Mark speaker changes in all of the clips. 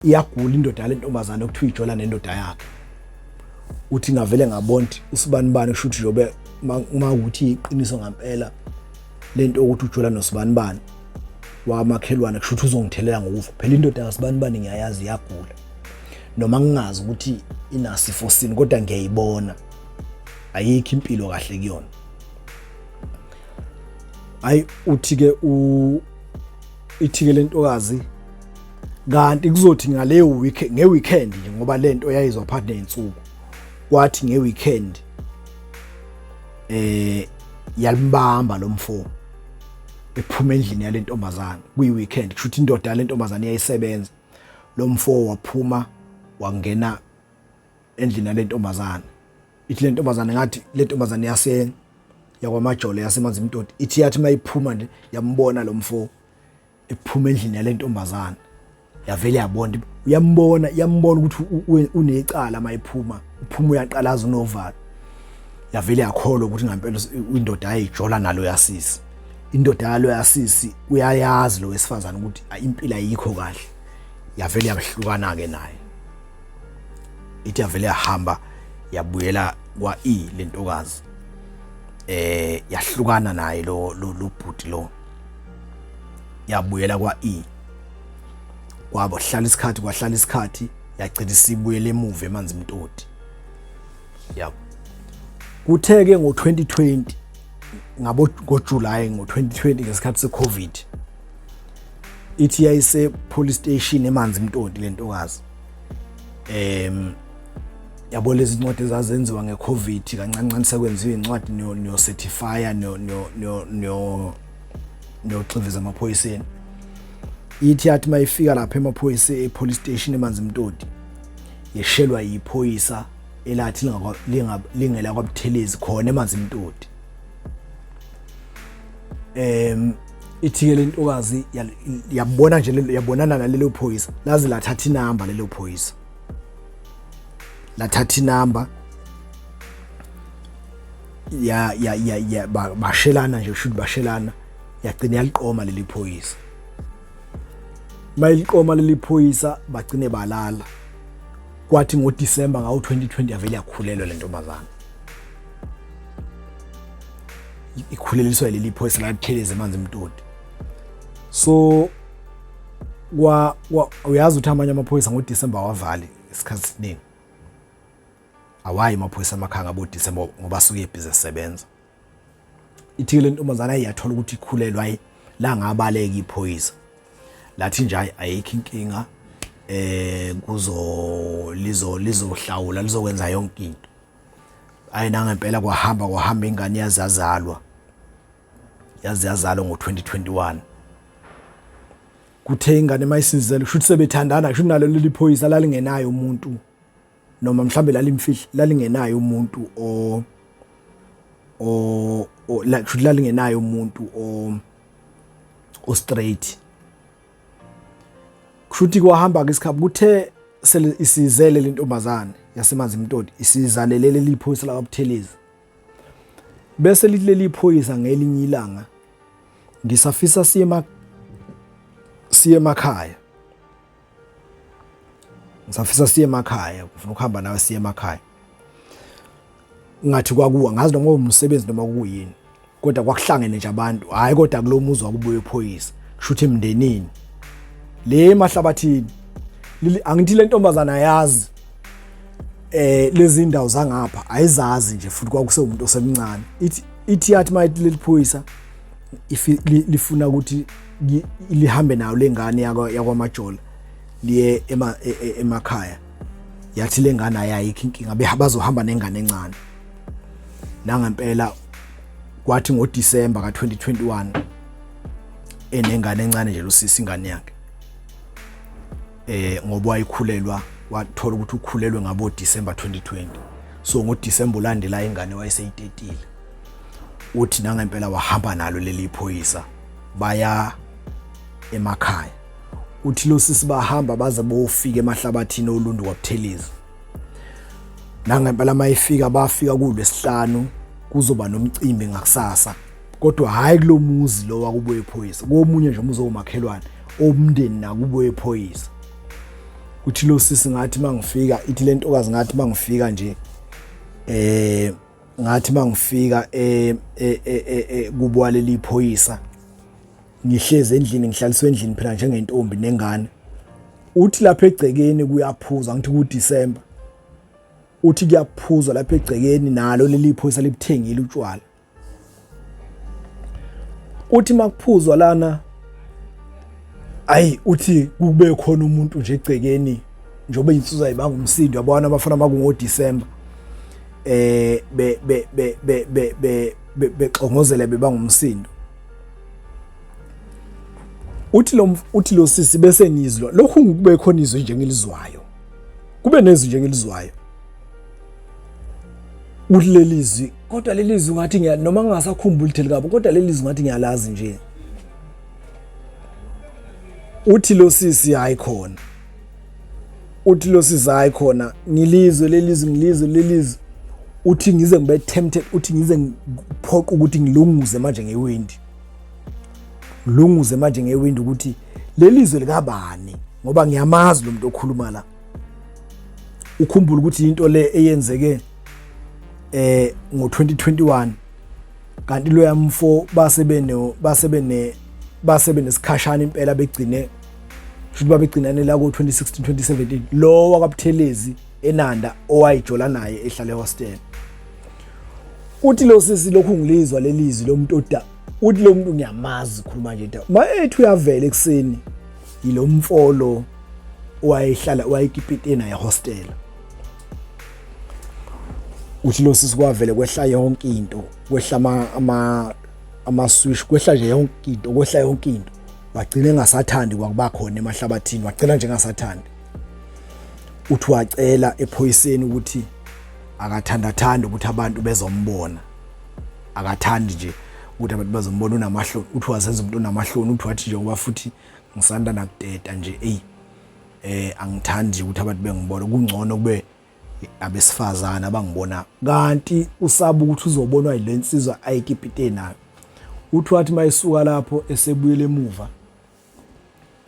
Speaker 1: Iyagula indoda yale ntombazane okuthiwa ijola nendoda yakhe. Uthi ngavele ngabona ukuthi usibanibani kusho ukuthi njengoba uma ukuthi iqiniso ngampela lento ukuthi ujola nosibanibani wamakhelwane kusho ukuthi uzongithelela ngokufa. Phela indoda kasibanibani ngiyayazi iyagula. Noma ngingazi ukuthi inasifo sini kodwa ngiyayibona. Ayikho impilo kahle kuyona. Hayi uthi ke u ithi ke lentokazi kanti kuzothi ngaleyo week ngeweekend nje ngoba lento yayizwa phakathi nezinsuku kwathi ngeweekend eh yalimbamba lo mfo ephuma endlini yalentombazana kuyi weekend kusho ukuthi indoda yalentombazana iyayisebenza lo mfo waphuma wangena endlini yalentombazana ithi lentombazana ngathi lentombazana yase yakwamajolo yasemanzimtoti ithi yathi mayiphuma nje yambona lo mfo ephuma endlini yale ntombazana yavele yabona uyambona yambona ukuthi unecala mayiphuma uphuma uyaqalaza unovalo yavele yakholwa ukuthi ngempela indoda ayijola nalo yasisi indoda yalo yasisi uyayazi lo wesifazane ukuthi impilo ayikho kahle yavele yahlukana ke naye ithi yavele yahamba yabuyela kwa E lentokazi eh yahlukana naye lo lo bhuti lo yabuyela kwa E kwabo hlala isikhathi kwahlala isikhathi yagcina isibuyele emuva emanzimtoti yabo kuthe ke ngo-2020 ngabo ngoJuly ngo-2020 ngesikhathi se-COVID ithi yayise police station emanzimtoti lentokazi em yabo lezi ncwadi ezazenziwa ngeCovid kancane kancane sekwenziwa incwadi niyo niyo certify niyo niyo niyo niyo niyoxiveza amaphoyiseni ithi yathi mayifika lapha emaphoyisa epolice station emanzimtoti yeshelwa yiphoyisa elathi lingela kwaButhelezi khona emanzimtoti em ithi-ke le ntokazi yabona nje yabonana nalelo phoyisa laze lathatha inamba lelo phoyisa lathatha inamba ya ya ya ya bashelana nje shuthi bashelana yagcina yaliqoma leli phoyisa mayiliqoma leli phoyisa bagcine balala kwathi ngoDisemba ngawo 2020 yavele yakhulelwa le ntombazana ikhuleliswa leli phoyisa latheleza emanzi emtoti so kwa uyazi ukuthi amanye amaphoyisa ngoDisemba awavali isikhathi esiningi awayi amaphoyisa amakhaya ngabo December ngoba asuke ebhizi esebenza ithi le ntombazana iyathola ukuthi ikhulelwa ayi la ngabaleka iphoyisa lathi nje hayi ayikho inkinga eh kuzo lizo lizohlawula lizokwenza yonke into ayi nangempela kwahamba kwahamba ingane yazazalwa yaze yazalwa ngo-2021 kuthe ingane mayisizele kusho ukuthi sebethandana kusho nalo leli phoyisa lalingenayo umuntu noma mhlambe lalimfihla lalingenayo umuntu o o la kusho lalingenayo umuntu o o straight kusho ukuthi kwahamba ke isikhathi kuthe sele isizele lentombazane yasemanzimtoti isizalele leli phoyisa lakwaButhelezi bese lithi leli phoyisa ngelinye ilanga ngisafisa siye siye emakhaya ngisafisa siye emakhaya ngifuna ukuhamba nawe siye emakhaya ngathi kwakuwa ngazi noma umsebenzi noma kuyini kodwa kwakuhlangene nje abantu hayi kodwa kulo muzi wakubuye iphoyisa kusho ukuthi emndenini le emahlabathini angithi le ntombazana yazi eh lezi ndawo zangapha ayizazi nje futhi kwakusewumuntu osemncane ithi ithi yathi mayithi leli phoyisa lifuna ukuthi lihambe nayo lengane yakwamajola liye e, e, emakhaya yathi lengane ayayikho inkinga bazohamba nengane encane nangempela kwathi ngoDisemba ka2021 enengane encane nje lusisi ingane yakhe eh ngoba wayikhulelwa wathola ukuthi ukhulelwe ngabo December 2020 so ngoDecember ulandela ingane wayeseyitetile uthi nangempela wahamba nalo leli phoyisa baya emakhaya uthi lo sisi bahamba baze bofika emahlabathini olundu kwaButhelezi nangempela mayifika bafika kulwesihlanu kuzoba nomcimbi ngakusasa kodwa hhayi kulo muzi lo wakubo ephoyisa komunye nje umuzi omakhelwane omndeni nakubo ephoyisa Uthi lo sisi ngathi mangifika, ithi le ntokazi ngathi mangifika nje ngathi mangifika kubo leli phoyisa, ngihlezi endlini, ngihlaliswe endlini phela njengentombi nengane. Uthi lapha egcekeni kuyaphuza, ngithi ku December, uthi kuyaphuzwa lapha egcekeni, nalo leli phoyisa libuthengile utshwala. Uthi makuphuzwa lana, ayi, uthi kube khona umuntu nje egcekeni, njengoba insizwa ibanga umsindo, yabona abafana makungo December, be be be be be be bexongozela bebanga umsindo. Uthi lo sisi bese ngizwa lokhu, kube khona izwi nje ngilizwayo, kube nezwi nje ngilizwayo. Uthi leli zwi, kodwa leli zwi ngathi ngiya noma ngingasakhumbuli theli kabo, kodwa leli zwi ngathi ngiyalazi nje. Uthi lo sisi hayi khona, uthi lo sisi hayi khona, ngilizwe leli zwi, ngilizwe leli zwi. Uthi ngize ngibe tempted, uthi ngize ngiphoqa ukuthi ngilunguze manje ngewindi, ngilunguze manje ngewindi ukuthi leli zwe likabani, ngoba ngiyamazi lo muntu okhuluma la. Ukhumbula ukuthi into le eyenzeke ngo-2021, kanti loya mfo base benesikhashana impela begcine, futhi babegcinane la ko-2016 2017, lo wakwaButhelezi eNanda owayijola naye ehlala ehostel. Uthi lo sisi lokhu ngilizwa lelizwi lomuntu oda, uthi lo muntu ngiyamazi, khuluma nje into ma ethi uyavela ekuseni, yilo mfolo owayehlala wayekipite naye hostel. Uthi lo sisi kwavele kwehla yonke into, kwehla ama ama swish, kwehla nje yonke into, kwehla yonke into, wagcina engasathandi kwakuba khona emahlabathini, wagcina nje engasathandi. Uthi wacela ephoyiseni ukuthi akathandathandi ukuthi abantu bezombona, akathandi nje ukuthi abantu bazombona, unamahloni. Uthi wazenza umuntu onamahloni. Uthi wathi njengoba futhi ngisanda nakuteta nje, eyi, angithandi ukuthi abantu bengibona, kungcono kube abesifazana abangibona, kanti usaba ukuthi uzobonwa yile nsizwa ayikipite nayo. Uthi wathi mayisuka lapho esebuyele emuva,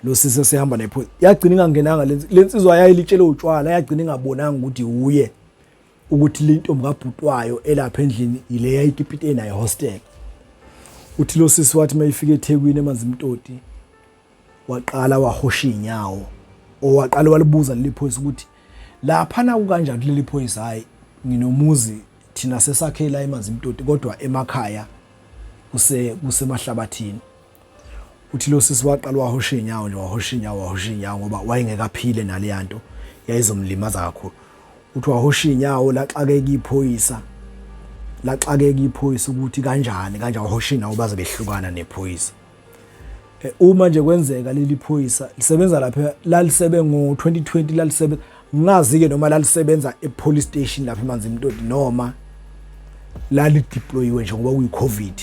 Speaker 1: lo sisi esehamba nephoyisa, yagcina ingangenanga le nsizwa yayilitshele utshwala, yagcina ingabonanga ukuthi uye ukuthi le ntombi kabhuti wayo elapha endlini yile yayikipite nayo hostel. Uthi lo sisi wathi mayifika eThekwini eManzimtoti, waqala wahosha inyawo, owaqala walibuza leli phoyisa ukuthi lapha na kukanjani kuleli phoyisa. Hayi, nginomuzi, thina sesakhela eManzimtoti, kodwa emakhaya kusemahlabathini. Uthi lo sisi waqala wahosha inyawo nje, wahosha inyawo, wahosha inyawo, ngoba wayengeke aphile naleya nto, yayizomlimaza kakhulu. Uthi wahosha inyawo, laxakeka iphoyisa, laxakeka iphoyisa ukuthi kanjani kanjani, wahosha inyawo baze behlukana nephoyisa. Uma nje kwenzeka leli phoyisa lisebenza lapha, lalisebe ngo-2020, lalisebenza, ngingazi-ke noma lalisebenza e-police station lapha eManzimtoti noma lalideployiwe nje ngoba kuyi-COVID.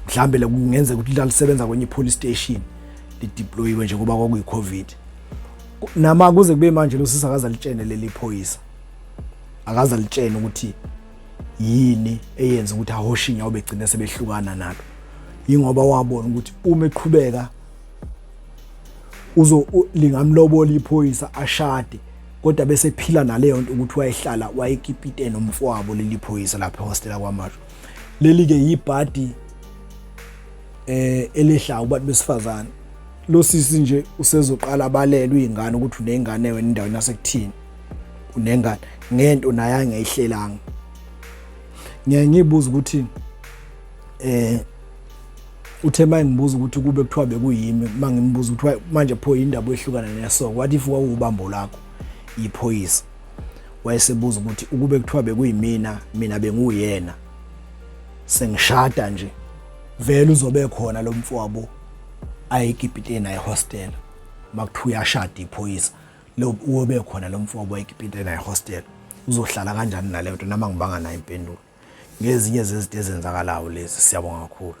Speaker 1: Mhlambe kungenzeka ukuthi lalisebenza kwenye i-police station, lideployiwe nje ngoba kwakuyi-COVID. Nama kuze kube manje lo sisi akaze alitshene leli phoyisa, akaze alitshene ukuthi yini eyenza ukuthi ahoshe inyawo begcine sebehlukana nalo, yingoba wabona ukuthi uma eqhubeka uzo lingamlobola iphoyisa ashade, kodwa bese phila naleyo nto ukuthi wayehlala wayekipite nomfowabo leli phoyisa lapha ehostela kwaMashu. Leli ke yibhadi elehla kubantu besifazane. Lo sisi nje usezoqala abalelwe izingane ukuthi unengane wena endaweni yasekuthini, unengane ngento naye angeyihlelanga. Ngiyaye ngibuza ukuthi uthe mangibuza ukuthi kube kuthiwa bekuyimi, mangimbuza ukuthi manje pho indaba wehlukana nesoko, what if wawubambo lakho iphoyisa, wayesebuza ukuthi ukube kuthiwa bekuyimina, mina benguyena sengishada nje, vele uzobe khona lo mfowabo ayekipite naye hostel, makuthiwa uyashada iphoyisa lo uyobe khona lo mfowabo ayekipite naye hostel, uzohlala kanjani naleyo nto? Nama ngibanga nayo impendulo ngezinye zezinto ezenzakalayo lezi. Siyabonga kakhulu.